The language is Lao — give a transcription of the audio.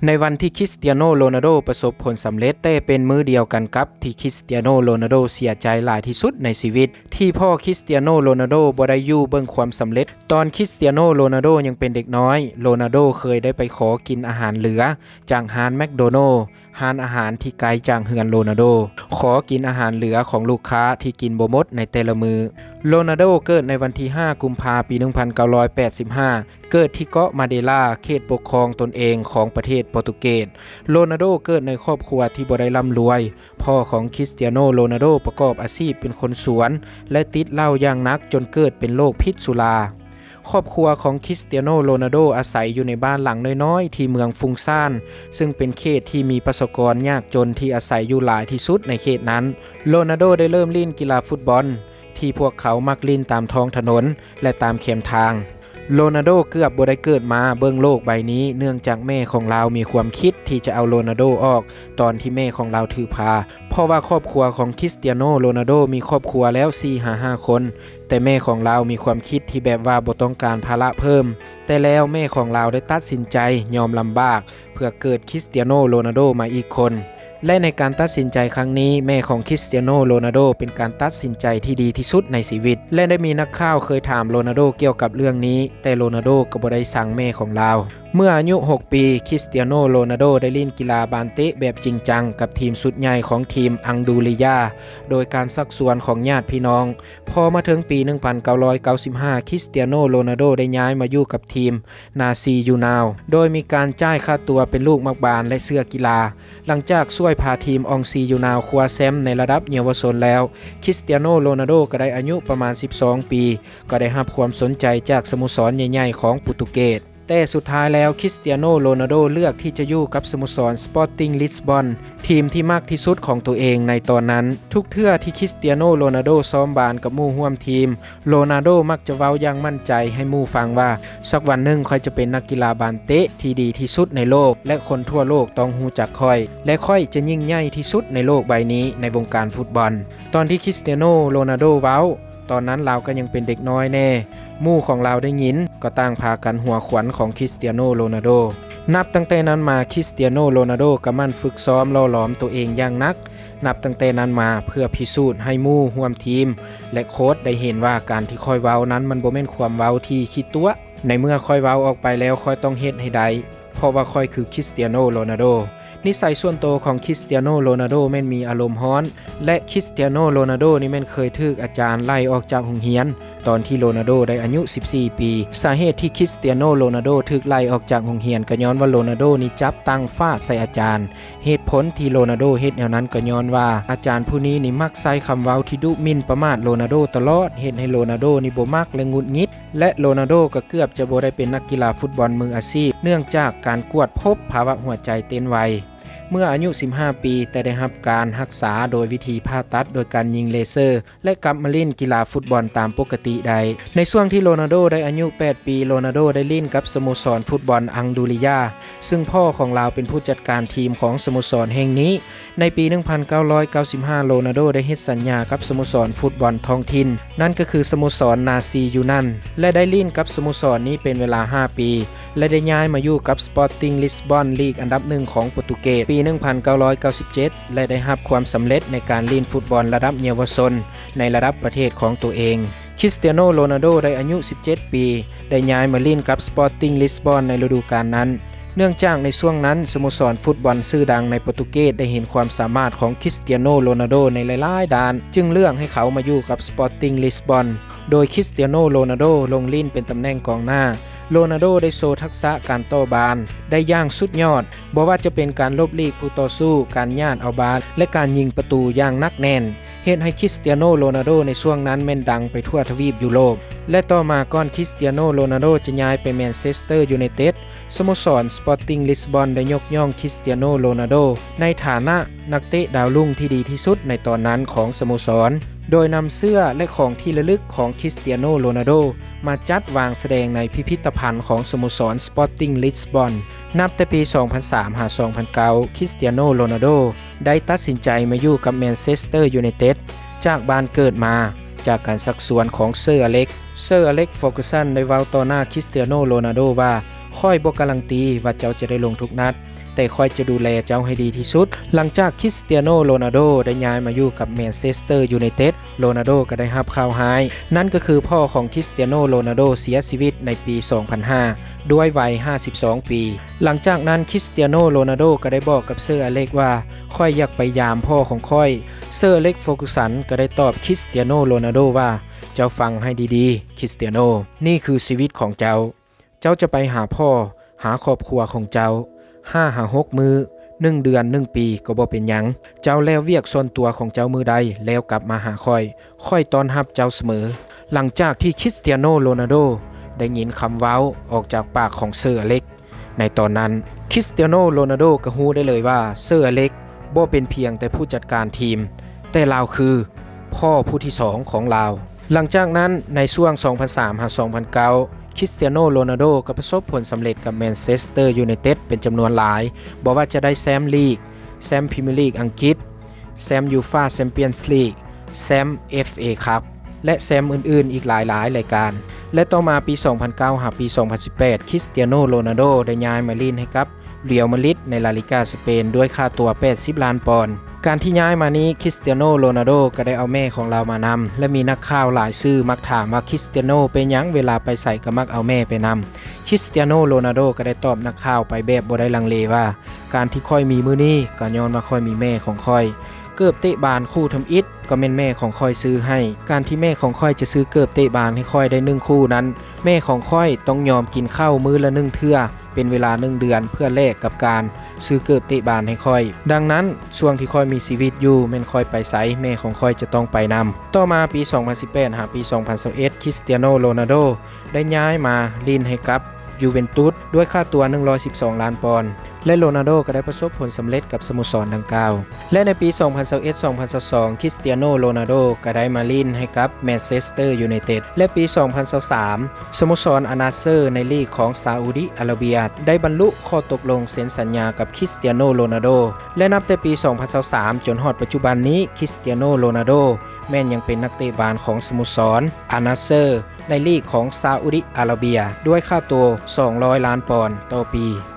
ໃນວັນທີ່ຄຣິສຕຽໂນ ໂຣນັນໂດ ປະສົບຜົນສຳເລັດ, ແຕ່ເປັນມື້ດຽວກັນກັບທີ່ຄຣິສຕຽໂນ ໂຣນັນໂດ ເສຍໃຈຫຼາຍທີ່ສຸດໃນຊີວິດ ທີ່ພໍ່ຄຣິສຕຽໂນ ໂຣນັນໂດ ບໍ່ໄດ້ຢູ່ເບິ່ງຄວາມສຳເລັດ. ຕອນຄຣິສຕຽໂນ ໂຣນັນໂດ ຍັງເປັນເດັກນ້ອຍ, ໂຣນັນໂດ ເຄີຍໄດ້ໄປຂໍກິນອາຫານເຫຼືອຈາກຮ້ານແມັກໂດນັລ ຮ້ານອາຫານທີ່ໄກຈາກເຮືອນໂຣນັນໂດ, ຂໍກິນອາຫານເຫຼືອຂອງລູກຄ້າທີ່ກິນບໍ່ໝົດໃນແຕ່ລະມື້. ໂຣນັນໂດ ເກີດໃນວັນທີຫ້າ ກຸມພາ ປີໜຶ່ງພັນເກົ້າຮ້ອຍແປດສິບຫ້າ ເກີດທີ່ເກາະມາເດລາ, ເຂດປົກຄອງຕົນເອງຂອງປະເທດໂປຣຕຸເກດ. ໂຣນັນໂດ ເກີດໃນຄອບຄົວທີ່ບໍ່ໄດ້ລ່ຳລວຍ. ພໍ່ຂອງຄຣິສຕຽໂນ ໂຣນັນໂດ ປະກອບອາຊີບເປັນຄົນສວນ ແລະ ຕິດເຫຼົ້າຢ່າງໜັກຈົນເກີດເປັນໂລກພິດສຸລາ. ຄອບຄົວຂອງຄຣິສຕຽໂນ ໂຣນັນໂດ ອາໄສຢູ່ໃນບ້ານຫຼັງນ້ອຍໆ ທີ່ເມືອງຟຸງຊານ, ຊຶ່ງເປັນເຂດທີ່ມີປະຊາກອນຍາກຈົນທີ່ອາໄສຢູ່ຫຼາຍທີ່ສຸດໃນເຂດນັ້ນ. ໂຣນັນໂດ ໄດ້ເລີ່ມຫຼິ້ນກິລາຟຸດບອນ ທີ່ພວກເຂົາມັກຫຼິ້ນຕາມທ້ອງຖະໜົນ ແລະ ຕາມແຄມທາງ. ໂຣນັນໂດ ເກືອບບໍ່ໄດ້ເກີດມາເບິ່ງໂລກໃບນີ້ ເນື່ອງຈາກແມ່ຂອງລາວມີຄວາມຄິດທີ່ຈະເອົາໂຣນັນໂດອອກ ຕອນທີ່ແມ່ຂອງລາວຖືພາ, ເພາະວ່າຄອບຄົວຂອງຄຣິສຕຽໂນ ໂຣນັນໂດ ມີຄອບຄົວແລ້ວສີ່ຫາຫ້າຄົນ, ແຕ່ແມ່ຂອງລາວມີຄວາມຄິດທີ່ແບບວ່າບໍ່ຕ້ອງການພາລະເພີ່ມ. ແຕ່ແລ້ວແມ່ຂອງລາວໄດ້ຕັດສິນໃຈຍອມລຳບາກ ເພື່ອເກີດຄຣິສຕຽໂນ ໂຣນັນໂດ ມາອີກຄົນ. ແລະ ໃນການຕັດສິນໃຈຄັ້ງນີ້, ແມ່ຂອງຄຣິສຕຽໂນ ໂຣນັນໂດ ເປັນການຕັດສິນໃຈທີ່ດີທີ່ສຸດໃນຊີວິດ ແລະ ໄດ້ມີນັກຂ່າວເຄີຍຖາມໂຣນັນໂດກ່ຽວກັບເລື່ອງນີ້, ແຕ່ໂຣນັນໂດກໍບໍ່ໄດ້ຊັງແມ່ຂອງລາວ. ເມື່ອອາຍຸຫົກປີ, ຄຣິສຕຽໂນ ໂຣນັນໂດ ໄດ້ຫຼິ້ນກິລາບານເຕະແບບຈິງຈັງກັບທີມຊຸດໃຫຍ່ຂອງທີມອັງດູລິຢາ ໂດຍການຊັກຊວນຂອງຍາດພີ່ນ້ອງ. ພໍມາເຖິງປີໜຶ່ງພັນເກົ້າຮ້ອຍເກົ້າສິບຫ້າ, ຄຣິສຕຽໂນ ໂຣນັນໂດ ໄດ້ຍ້າຍມາຢູ່ກັບທີມນາຊີຢູນາວ ໂດຍມີການຈ່າຍຄ່າຕົວເປັນລູກໝາກບານ ແລະ ເສື້ອກິລາ. ຫຼັງຈາກຊ່ວຍພາທີມອອງຊີຢູນາວຄວ້າແຊ້ມໃນລະດັບເຍົາວະຊົນແລ້ວ, ຄຣິສຕຽໂນ ໂຣນັນໂດ ກໍໄດ້ອາຍຸປະມານສິບສອງປີ, ກໍໄດ້ຮັບຄວາມສົນໃຈຈາກສະໂມສອນໃຫຍ່ໆຂອງໂປຣຕຸເກດ. ແຕ່ສຸດທ້າຍແລ້ວ, ຄຣິສຕຽໂນ ໂຣນັນໂດ ເລືອກທີ່ຈະຢູ່ກັບສະໂມສອນສະປອດຕິງລິສບອນ, ທີມທີ່ມັກທີ່ສຸດຂອງໂຕເອງໃນຕອນນັ້ນ. ທຸກເທື່ອທີ່ຄຣິສຕຽໂນ ໂຣນັນໂດ ຊ້ອມບານກັບໝູ່ຮ່ວມທີມ, ໂຣນັນໂດ ມັກຈະເວົ້າຢ່າງໝັ້ນໃຈໃຫ້ໝູ່ຟັງວ່າ, ສັກວັນໜຶ່ງຂ້ອຍຈະເປັນນັກກິລາບານເຕະທີ່ດີທີ່ສຸດໃນໂລກ ແລະ ຄົນທົ່ວໂລກຕ້ອງຮູ້ຈັກຂ້ອຍ ແລະ ຂ້ອຍຈະຍິ່ງໃຫຍ່ທີ່ສຸດໃນໂລກໃບນີ້ໃນວົງການຟຸດບອນ. ຕອນທີ່ຄຣິສຕຽໂນ ໂຣນັນໂດ ເວົ້າ, ຕອນນັ້ນລາວກໍຍັງເປັນເດັກນ້ອຍແດ່. ໝູ່ຂອງລາວໄດ້ຍິນ, ກໍຕ່າງພາກັນຫົວຂວັນຂອງຄຣິສຕຽໂນ ໂຣນັນໂດ. ນັບຕັ້ງແຕ່ນັ້ນມາ, ຄຣິສຕຽໂນ ໂຣນັນໂດ ກໍໝັ່ນຝຶກຊ້ອມຫຼໍ່ຫຼອມໂຕເອງຢ່າງໜັກ. ນັບຕັ້ງແຕ່ນັ້ນມາ, ເພື່ອພິສູດໃຫ້ໝູ່ຮ່ວມທີມ ແລະ ໂຄດໄດ້ເຫັນວ່າການທີ່ຂ້ອຍເວົ້ານັ້ນ ມັນບໍ່ແມ່ນຄວາມເວົ້າທີ່ຂີ້ຕົວະ. ໃນເມື່ອຂ້ອຍເວົ້າອອກໄປແລ້ວ, ຂ້ອຍຕ້ອງເຮັດໃຫ້ໄດ້, ເພາະວ່າຂ້ອຍຄືຄຣິສຕຽໂນ ໂຣນັນໂດ. ນິໄສສ່ວນໂຕຂອງຄຣິສຕຽໂນ ໂຣນັນໂດ ແມ່ນມີອາລົມຮ້ອນ ແລະ ຄຣິສຕຽໂນ ໂຣນັນໂດ ນີ້ແມ່ນເຄີຍຖືກອາຈານໄລ່ອອກຈາກໂຮງຮຽນ ຕອນທີ່ໂຣນັນໂດ ໄດ້ອາຍຸສິບສີ່ປີ. ສາເຫດທີ່ຄຣິສຕຽໂນ ໂຣນັນໂດ ຖືກໄລ່ອອກຈາກໂຮງຮຽນ ກໍຍ້ອນວ່າໂຣນັນໂດ ນີ້ຈັບຕັ້ງຟາດໃສ່ອາຈານ. ເຫດຜົນທີ່ໂຣນັນໂດ ເຮັດແນວນັ້ນ ກໍຍ້ອນວ່າອາຈານຜູ້ນີ້ນີ້ມັກໃຊ້ຄຳເວົ້າທີ່ດຸໝິ່ນປະໝາດໂຣນັນໂດຕະຫຼອດ, ເຮັດໃຫ້ໂຣນັນໂດ ນີ້ບໍ່ມັກ ແລະ ຫງຸດຫງິດ. ແລະ ໂຣນັນໂດ ກໍເກືອບຈະບໍ່ໄດ້ເປັນນັກກິລາຟຸດບອນມືອາຊີບ ເນື່ອງຈາກການກວດພົບພາວະຫົວໃຈເຕັ້ນໄວ ເມື່ອອາຍຸສິບຫ້າປີ, ແຕ່ໄດ້ຮັບການຮັກສາໂດຍວິທີຜ່າຕັດໂດຍການຍິງເລເຊີ ແລະ ກັບມາຫຼິ້ນກິລາຟຸດບອນຕາມປົກກະຕິໄດ້. ໃນຊ່ວງທີ່ໂຣນັນໂດ ໄດ້ອາຍຸແປດປີ, ໂຣນັນໂດ ໄດ້ຫຼິ້ນກັບສະໂມສອນຟຸດບອນອັງດູລິຢາ, ຊຶ່ງພໍ່ຂອງລາວເປັນຜູ້ຈັດການທີມຂອງສະໂມສອນແຫ່ງນີ້. ໃນປີໜຶ່ງພັນເກົ້າຮ້ອຍເກົ້າສິບຫ້າ ໂຣນັນໂດ ໄດ້ເຮັດສັນຍາກັບສະໂມສອນຟຸດບອນທ້ອງຖິ່ນ, ນັ້ນກໍຄືສະໂມສອນນາຊີຢູນານ ແລະ ໄດ້ຫຼິ້ນກັບສະໂມສອນນີ້ເປັນເວລາຫ້າປີ ແລະ ໄດ້ຍ້າຍມາຢູ່ກັບສະປອດຕິງລິສບອນ ລີກອັນດັບໜຶ່ງຂອງໂປຣຕຸເກດ ປີໜຶ່ງພັນເກົ້າຮ້ອຍເກົ້າສິບເຈັດ ແລະ ໄດ້ຮັບຄວາມສຳເລັດໃນການຫຼິ້ນຟຸດບອນລະດັບເຍົາວະຊົນໃນລະດັບປະເທດຂອງໂຕເອງ. ຄຣິສຕຽໂນ ໂຣນັນໂດ ໄດ້ອາຍຸສິບເຈັດປີ ໄດ້ຍ້າຍມາຫຼິ້ນກັບສະປອດຕິງລິສບອນໃນລະດູການນັ້ນ. ເນື່ອງຈາກໃນຊ່ວງນັ້ນ ສະໂມສອນຟຸດບອນຊື່ດັງໃນໂປຣຕຸເກດໄດ້ເຫັນຄວາມສາມາດຂອງຄຣິສຕຽໂນ ໂຣນັນໂດ ໃນຫຼາຍໆດ້ານ, ຈຶ່ງເລືອກໃຫ້ເຂົາມາຢູ່ກັບສະປອດຕິງລິສບອນ, ໂດຍຄຣິສຕຽໂນ ໂຣນັນໂດ ລົງຫຼິ້ນເປັນຕຳແໜ່ງກອງໜ້າ. ໂຣນັນໂດ ໄດ້ໂຊທັກສະການຕໍ່ບານໄດ້ຢ່າງສຸດຍອດ, ບໍ່ວ່າຈະເປັນການຫຼົບຫຼີກຜູ້ຕໍ່ສູ້, ການຍາດເອົາບານ ແລະ ການຍິງປະຕູຢ່າງໜັກແໜ້ນ. ເຮັດໃຫ້ຄຣິສຕຽໂນ ໂຣນັນໂດ ໃນຊ່ວງນັ້ນແມ່ນດັງໄປທົ່ວທະວີບຢູໂຣບ ແລະ ຕໍ່ມາກ່ອນຄຣິສຕຽໂນ ໂຣນັນໂດ ຈະຍ້າຍໄປແມນເຊັສເຕີ ຢູໄນເຕັດ, ສະໂມສອນສະປອດຕິງລິສບອນໄດ້ຍົກຍ້ອງຄຣິສຕຽໂນ ໂຣນັນໂດ ໃນຖານະນັກເຕະດາວລຸ້ງທີ່ດີທີ່ສຸດໃນຕອນນັ້ນຂອງສະໂມສອນ, ໂດຍນຳເສື້ອ ແລະ ຂອງທີ່ລະລຶກຂອງຄຣິສຕຽໂນ ໂຣນັນໂດ ມາຈັດວາງສະແດງໃນພິພິທະພັນຂອງສະໂມສອນສະປອດຕິງລິສບອນ. ນັບແຕ່ປີສອງພັນສາມຫາສອງພັນເກົ້າ ຄຣິສຕຽໂນ ໂຣນັນໂດ ໄດ້ຕັດສິນໃຈມາຢູ່ກັບແມນເຊັສເຕີ ຢູໄນເຕັດ ຈາກບ້ານເກີດມາ, ຈາກການຊັກຊວນຂອງເຊີອາເລັກ. ເຊີອາເລັກ ເຟີກູຊັນ ໄດ້ເວົ້າຕໍ່ໜ້າຄຣິສຕຽໂນ ໂຣນັນໂດ ວ່າ, ຂ້ອຍບໍ່ກາລັນຕີວ່າເຈົ້າຈະໄດ້ລົງທຸກນັດ. ແຕ່ຂ້ອຍຈະດູແລເຈົ້າໃຫ້ດີທີ່ສຸດ. ຫຼັງຈາກຄຣິສຕຽໂນ ໂຣນັລໂດ ໄດ້ຍ້າຍມາຢູ່ກັບແມນເຊັສເຕີ ຢູໄນເຕັດ, ໂຣນັລໂດກໍໄດ້ຮັບຂ່າວຮ້າຍ, ນັ້ນກໍຄືພໍ່ຂອງຄຣິສຕຽໂນ ໂຣນັລໂດ ເສຍຊີວິດໃນປີສອງພັນຫ້າ ດ້ວຍໄວຫ້າສິບສອງປີ. ຫຼັງຈາກນັ້ນ ຄຣິສຕຽໂນ ໂຣນັລໂດ ກໍໄດ້ບອກກັບເຊີ ອາເລັກ ວ່າ ຂ້ອຍຢາກໄປຢາມພໍ່ຂອງຂ້ອຍ. ເຊີ ອາເລັກ ເຟີກູສັນ ກໍໄດ້ຕອບຄຣິສຕຽໂນ ໂຣນັລໂດ ວ່າ ເຈົ້າຟັງໃຫ້ດີໆ ຄຣິສຕຽໂນ, ນີ້ຄືຊີວິດຂອງເຈົ້າ. ເຈົ້າຈະໄປຫາພໍ່, ຫາຄອບຄົວຂອງເຈົ້າ ຫ້າຫາຫົກມື້, ໜຶ່ງເດືອນ, ໜຶ່ງປີກໍບໍ່ເປັນຫຍັງ. ເຈົ້າແລ້ວວຽກສ່ວນຕົວຂອງເຈົ້າມື້ໃດ ແລ້ວກັບມາຫາຂ້ອຍ, ຂ້ອຍຕ້ອນຮັບເຈົ້າສະເໝີ. ຫຼັງຈາກທີ່ຄຣິສຕຽໂນ ໂຣນັລໂດ ໄດ້ຍິນຄຳເວົ້າອອກຈາກປາກຂອງເຊີ ອາເລັກ ໃນຕອນນັ້ນ, ຄຣິສຕຽໂນ ໂຣນັລໂດ ກໍຮູ້ໄດ້ເລີຍວ່າເຊີ ອາເລັກ ບໍ່ເປັນພຽງແຕ່ຜູ້ຈັດການທີມ, ແຕ່ລາວຄືພໍ່ຜູ້ທີສອງຂອງລາວ. ຫຼັງຈາກນັ້ນ, ໃນຊ່ວງສອງພັນສາມຫາສອງພັນເກົ້າ ຄຣິສຕຽໂນ ໂຣນັລໂດ ກໍປະສົບຜົນສຳເລັດກັບແມນເຊັສເຕີ ຢູໄນເຕັດ ເປັນຈຳນວນຫຼາຍ, ບໍ່ວ່າຈະໄດ້ແຊມລີກ, ແຊມພຣີເມຍລີກອັງກິດ, ແຊມຢູຟາແຊມປຽນສ໌ລີກ, ແຊມເອັຟເອຄັບ ແລະ ແຊມອື່ນໆອີກຫຼາຍໆລາຍການ. ແລະ ຕໍ່ມາປີສອງພັນເກົ້າຫາປີສອງພັນສິບແປດ ຄຣິສຕຽໂນ ໂຣນັລໂດ ໄດ້ຍ້າຍມາຫຼິ້ນໃຫ້ກັບ ຣຽວມາດຣິດ ໃນລາລີກາສະເປນ ດ້ວຍຄ່າຕົວແປດສິບລ້ານປອນ. ການທີ່ຍ້າຍມານີ້ ຄຣິສຕຽໂນ ໂຣນັລໂດ ກໍໄດ້ເອົາແມ່ຂອງລາວມານຳ ແລະ ມີນັກຂ່າວຫຼາຍສື່ມັກຖາມວ່າ ຄຣິສຕຽໂນ ເປັນຫຍັງເວລາໄປໃສກໍມັກເອົາແມ່ໄປນຳ. ຄຣິສຕຽໂນ ໂຣນັລໂດ ກໍໄດ້ຕອບນັກຂ່າວໄປແບບບໍ່ໄດ້ລັງເລວ່າ ການທີ່ຂ້ອຍມີມື້ນີ້ກໍຍ້ອນວ່າຂ້ອຍມີແມ່ຂອງຂ້ອຍ. ເກີບເຕະບານຄູ່ທຳອິດກໍແມ່ນແມ່ຂອງຂ້ອຍຊື້ໃຫ້. ການທີ່ແມ່ຂອງຂ້ອຍຈະຊື້ເກີບເຕະບານໃຫ້ຂ້ອຍໄດ້ໜຶ່ງຄູ່ນັ້ນ, ແມ່ຂອງຂ້ອຍຕ້ອງຍອມກິນເຂົ້າມື້ລະໜຶ່ງເທື່ອ ເປັນເວລາໜຶ່ງເດືອນ ເພື່ອແລກກັບການຊື້ເກີບເຕະບານໃຫ້ຂ້ອຍ. ດັ່ງນັ້ນ, ຊ່ວງທີ່ຂ້ອຍມີຊີວິດຢູ່ ແມ່ນຂ້ອຍໄປໃສ ແມ່ຂອງຂ້ອຍຈະຕ້ອງໄປນຳ. ຕໍ່ມາປີສອງພັນສິບແປດຫາປີສອງພັນຊາວເອັດ ຄຣິສຕຽໂນ ໂຣນັລໂດ ໄດ້ຍ້າຍມາຫຼິ້ນໃຫ້ກັບ ຢູເວັນຕຸດ ດ້ວຍຄ່າຕົວໜຶ່ງຮ້ອຍສິບສອງລ້ານປອນ ແລະ ໂຣນັລໂດກໍໄດ້ປະສົບຜົນສຳເລັດກັບສະໂມສອນດັ່ງກ່າວ. ແລະ ໃນປີສອງພັນຊາວເອັດ ສອງພັນຊາວສອງ ຄຣິສຕຽໂນ ໂຣນັລໂດ ກໍໄດ້ມາຫຼິ້ນໃຫ້ກັບແມນເຊັສເຕີ ຢູໄນເຕັດ ແລະ ປີສອງພັນຊາວສາມ ສະໂມສອນອານາເຊີ ໃນລີກຂອງຊາອຸດີອາຣາເບຍ ໄດ້ບັນລຸຂໍ້ຕົກລົງເຊັນສັນຍາກັບຄຣິສຕຽໂນ ໂຣນັລໂດ ແລະ ນັບແຕ່ປີສອງພັນຊາວສາມ ຈົນຮອດປັດຈຸບັນນີ້ ຄຣິສຕຽໂນ ໂຣນັລໂດ ແມ່ນຍັງເປັນນັກເຕະບານຂອງສະໂມສອນອານາເຊີ ໃນລີກຂອງຊາອຸດີອາຣາເບຍ ດ້ວຍຄ່າໂຕສອງຮ້ອຍລ້ານປອນຕໍ່ປີ.